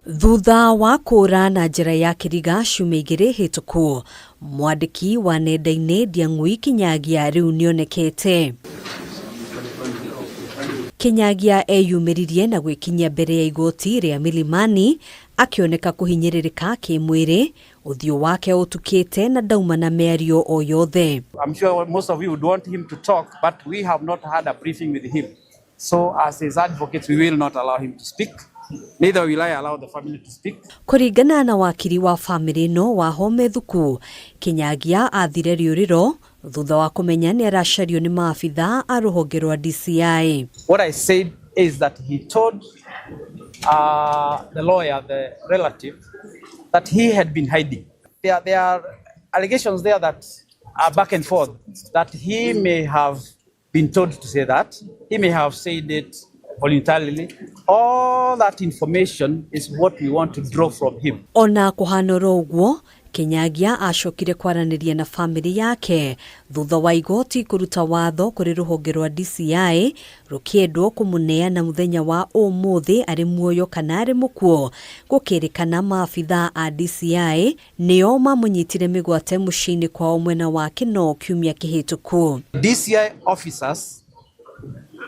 Thutha wa kũũra na njĩra ya kĩriga ciumia igĩrĩ hĩtũku, mwandĩki wa nenda-inĩ Ndiang'ui Kinyagia rĩu nĩonekete. Kinyagia eyumĩririe na gwĩkinyia mbere ya igoti rĩa Milimani akĩoneka kũhinyĩrĩrĩka kĩmwĩrĩ, ũthiũ wake ũtukĩte na ndauma na mĩario o yothe. I'm sure most of you would want him to talk, but we have not had a briefing with him. So as his advocates, we will not allow him to speak. Neither will I allow the family to speak. Kũringana na wakiri wa famĩlĩ ĩno Wahome Thuku, Kinyagia athire rĩũrĩro thutha wa kũmenya nĩ aracario nĩ maabitha a rũhonge rwa DCI. What I said is that he told the lawyer, the relative, that he had been hiding. There are allegations there that are back and forth, that he may have been told to say that, he may have said it voluntarily. All that information is what we want to draw from him. Ona kũhana oro ũguo, Kinyagia acokire kwaranĩria na famĩlĩ yake thutha wa igoti kũruta watho kũrĩ rũhonge rwa DCI rũkĩendwo kũmũneana mũthenya wa ũmũthĩ arĩ muoyo kana arĩ mũkuo. Gũkĩrĩkana maabitha a DCI nĩo mamũnyitire mĩgwate mũciĩ-inĩ kwao mwena wa Kinoo kiumia kĩhĩtũku. DCI officers,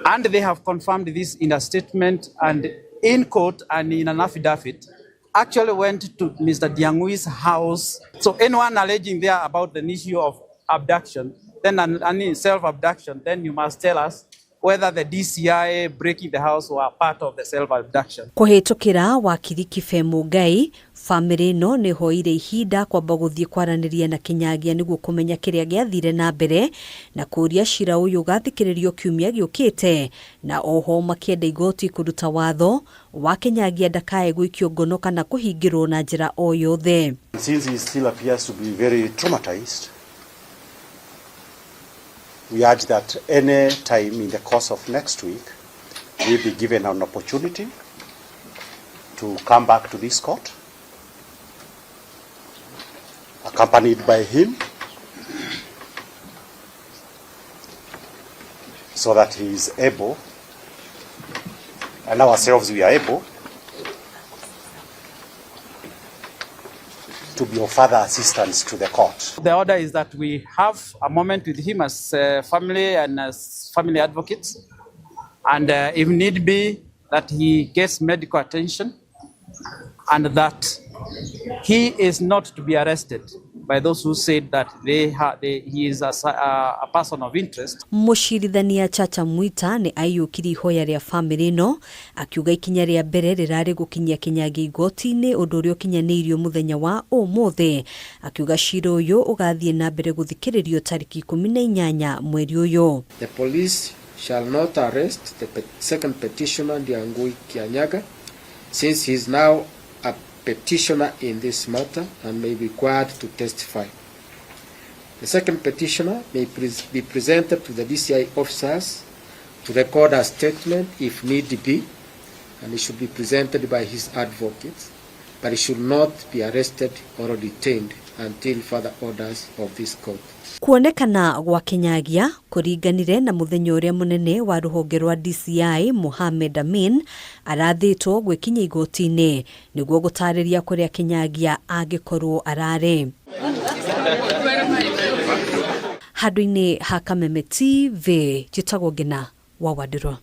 and they have confirmed this in a statement and in court and in an affidavit, actually went to Mr. Ndiangui's house. So anyone alleging there about the issue of abduction, then an self-abduction, then you must tell us whether the DCI breaking the house were part of the self-abduction. Kũhĩtũkĩra wakiri Kibe Mũngai, famĩlĩ ĩno nĩ hoire ihinda kwamba gũthiĩ kwaranĩria na Kinyagia nĩguo kũmenya kĩrĩa gĩathire na mbere na kũũria cira ũyũ ũgathikĩrĩrio kiumia gĩũkĩte, na oho makĩenda igoti kũruta watho wa Kinyagia ndakae gũikio ngono kana kũhingĩrwo na njĩra o yothe. Since he still appears to be very traumatized, we urge that any time in the course of next week, we be given an opportunity to come back to this court, accompanied by him, so that he is able, and ourselves we are able, to be of further assistance to the court. The order is that we have a moment with him as family and as family advocates, and if need be, that he gets medical attention and that he is not to be arrested by those who said that he is a person of interest. Mũcirithania Chacha Mwita nĩ aiyũkirie ihoya rĩa famĩlĩ ĩno akiuga ikinya rĩa mbere rĩrarĩ gũkinyia Kinyagia igoti-inĩ ũndũ ũrĩa ũkinyanĩirio mũthenya wa ũmũthĩ, akiuga cira ũyũ ũgathiĩ na mbere gũthikĩrĩrio tarĩki 18 mweri ũyũ. The police shall not arrest the second petitioner Ndiangui Kianyaga since he is now a petitioner in this matter and may be required to testify. The second petitioner may be presented to the DCI officers to record a statement if need be, and he should be presented by his advocates, but he should not be arrested or detained until further orders of this court. Kuonekana gwa Kinyagia kũringanire na mũthenya ũrĩa mũnene wa rũhonge rwa DCI Mohamed Amin arathĩtwo gwĩkinya igoti-inĩ nĩguo gũtarĩria kũrĩa Kinyagia angĩkorwo ararĩ. Handũ-inĩ ha Kameme TV, njĩtagwo Ngina wa Wandirwa.